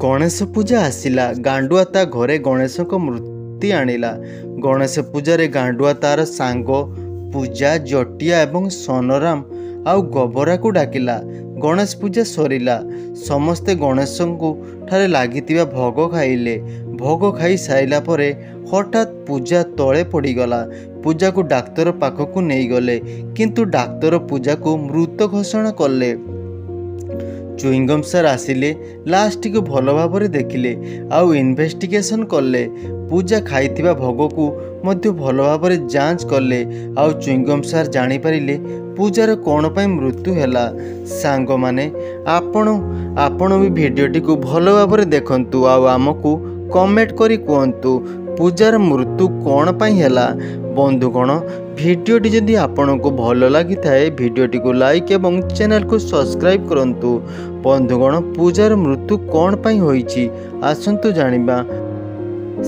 ଗଣେଶ ପୂଜା ଆସିଲା। ଗାଣ୍ଡୁଆ ତା ଘରେ ଗଣେଶଙ୍କ ମୂର୍ତ୍ତି ଆଣିଲା। ଗଣେଶ ପୂଜାରେ ଗାଣ୍ଡୁଆ ତାର ସାଙ୍ଗ ପୂଜା, ଜଟିଆ ଏବଂ ସନରାମ ଆଉ ଗୋବରାକୁ ଡାକିଲା। ଗଣେଶ ପୂଜା ସରିଲା। ସମସ୍ତେ ଗଣେଶଙ୍କୁ ଠାରେ ଲାଗିଥିବା ଭୋଗ ଖାଇଲେ। ଭୋଗ ଖାଇ ସାରିଲା ପରେ ହଠାତ୍ ପୂଜା ତଳେ ପଡ଼ିଗଲା। ପୂଜାକୁ ଡାକ୍ତର ପାଖକୁ ନେଇଗଲେ, କିନ୍ତୁ ଡାକ୍ତର ପୂଜାକୁ ମୃତ ଘୋଷଣା କଲେ। ଚୁଇଙ୍ଗମ୍ ସାର୍ ଆସିଲେ, ଲାସ୍‌ଟିକୁ ଭଲ ଭାବରେ ଦେଖିଲେ ଆଉ ଇନଭେଷ୍ଟିଗେସନ୍ କଲେ। ପୂଜା ଖାଇଥିବା ଭୋଗକୁ ମଧ୍ୟ ଭଲ ଭାବରେ ଯାଞ୍ଚ କଲେ ଆଉ ଚୁଇଙ୍ଗମ୍ ସାର୍ ଜାଣିପାରିଲେ ପୂଜାର କ'ଣ ପାଇଁ ମୃତ୍ୟୁ ହେଲା। ସାଙ୍ଗମାନେ, ଆପଣ ବି ଭିଡ଼ିଓଟିକୁ ଭଲ ଭାବରେ ଦେଖନ୍ତୁ ଆଉ ଆମକୁ କମେଣ୍ଟ କରି କୁହନ୍ତୁ ପୂଜାର ମୃତ୍ୟୁ କ'ଣ ପାଇଁ ହେଲା। ବନ୍ଧୁଗଣ, ଭିଡ଼ିଓଟି ଯଦି ଆପଣଙ୍କୁ ଭଲ ଲାଗିଥାଏ, ଭିଡ଼ିଓଟିକୁ ଲାଇକ୍ ଏବଂ ଚ୍ୟାନେଲକୁ ସବସ୍କ୍ରାଇବ୍ କରନ୍ତୁ। ବନ୍ଧୁଗଣ, ପୂଜାର ମୃତ୍ୟୁ କ'ଣ ପାଇଁ ହୋଇଛି ଆସନ୍ତୁ ଜାଣିବା।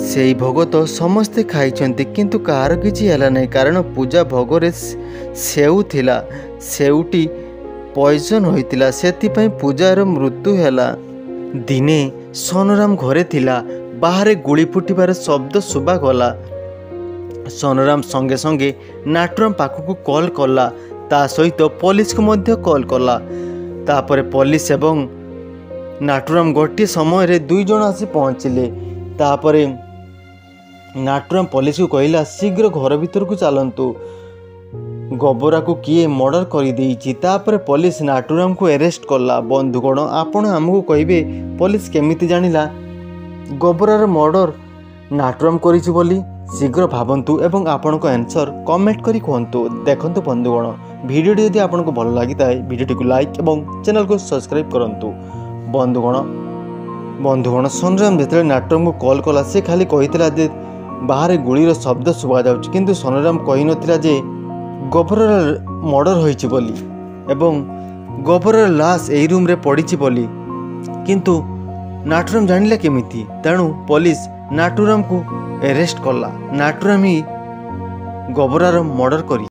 ସେଇ ଭୋଗ ତ ସମସ୍ତେ ଖାଇଛନ୍ତି, କିନ୍ତୁ କାହାର କିଛି ହେଲା ନାହିଁ, କାରଣ ପୂଜା ଭୋଗରେ ସେଉ ଥିଲା। ସେଉଟି ପଏଜନ୍ ହୋଇଥିଲା, ସେଥିପାଇଁ ପୂଜାର ମୃତ୍ୟୁ ହେଲା। ଦିନେ ସନରାମ ଘରେ ଥିଲା। ବାହାରେ ଗୁଳି ଫୁଟିବାର ଶବ୍ଦ ଶୁଭାଗଲା। ସନରାମ ସଙ୍ଗେ ସଙ୍ଗେ ନାଟୁରାମ ପାଖକୁ କଲ୍ କଲା, ତା ସହିତ ପୋଲିସକୁ ମଧ୍ୟ କଲ୍ କଲା। ତାପରେ ପୋଲିସ ଏବଂ ନାଟୁରାମ ଗୋଟିଏ ସମୟରେ ଦୁଇ ଜଣ ଆସି ପହଞ୍ଚିଲେ। ତାପରେ ନାଟୁରାମ ପୋଲିସକୁ କହିଲା, ଶୀଘ୍ର ଘର ଭିତରକୁ ଚାଲନ୍ତୁ, ଗୋବରାକୁ କିଏ ମର୍ଡ଼ର କରିଦେଇଛି। ତାପରେ ପୋଲିସ ନାଟୁରାମକୁ ଆରେଷ୍ଟ କଲା। ବନ୍ଧୁଗଣ, ଆପଣ ଆମକୁ କହିବେ ପୋଲିସ କେମିତି ଜାଣିଲା ଗୋବରାର ମର୍ଡ଼ର ନାଟୁରାମ କରିଛି ବୋଲି? ଶୀଘ୍ର ଭାବନ୍ତୁ ଏବଂ ଆପଣଙ୍କ ଆନ୍ସର୍ କମେଣ୍ଟ କରି କୁହନ୍ତୁ। ଦେଖନ୍ତୁ ବନ୍ଧୁଗଣ, ଭିଡ଼ିଓଟି ଯଦି ଆପଣଙ୍କୁ ଭଲ ଲାଗିଥାଏ, ଭିଡ଼ିଓଟିକୁ ଲାଇକ୍ ଏବଂ ଚ୍ୟାନେଲକୁ ସବସ୍କ୍ରାଇବ୍ କରନ୍ତୁ। ବନ୍ଧୁଗଣ, ସନରାମ ଯେତେବେଳେ ନାଟୁରାମକୁ କଲ୍ କଲା, ସେ ଖାଲି କହିଥିଲା ଯେ ବାହାରେ ଗୁଳିର ଶବ୍ଦ ଶୁଭାଯାଉଛି, କିନ୍ତୁ ସନରାମ କହିନଥିଲା ଯେ ଗୋବରର ମର୍ଡ଼ର ହୋଇଛି ବୋଲି ଏବଂ ଗୋବରର ଲାଶ ଏଇ ରୁମ୍ରେ ପଡ଼ିଛି ବୋଲି। କିନ୍ତୁ ନାଟୁରାମ ଜାଣିଲା କେମିତି? ତେଣୁ ପୋଲିସ ନାଟୁରାମକୁ ଆରେଷ୍ଟ କଲା। ନାଟୁରାମ ହିଁ ଗୋବରାର ମର୍ଡ଼ର କରି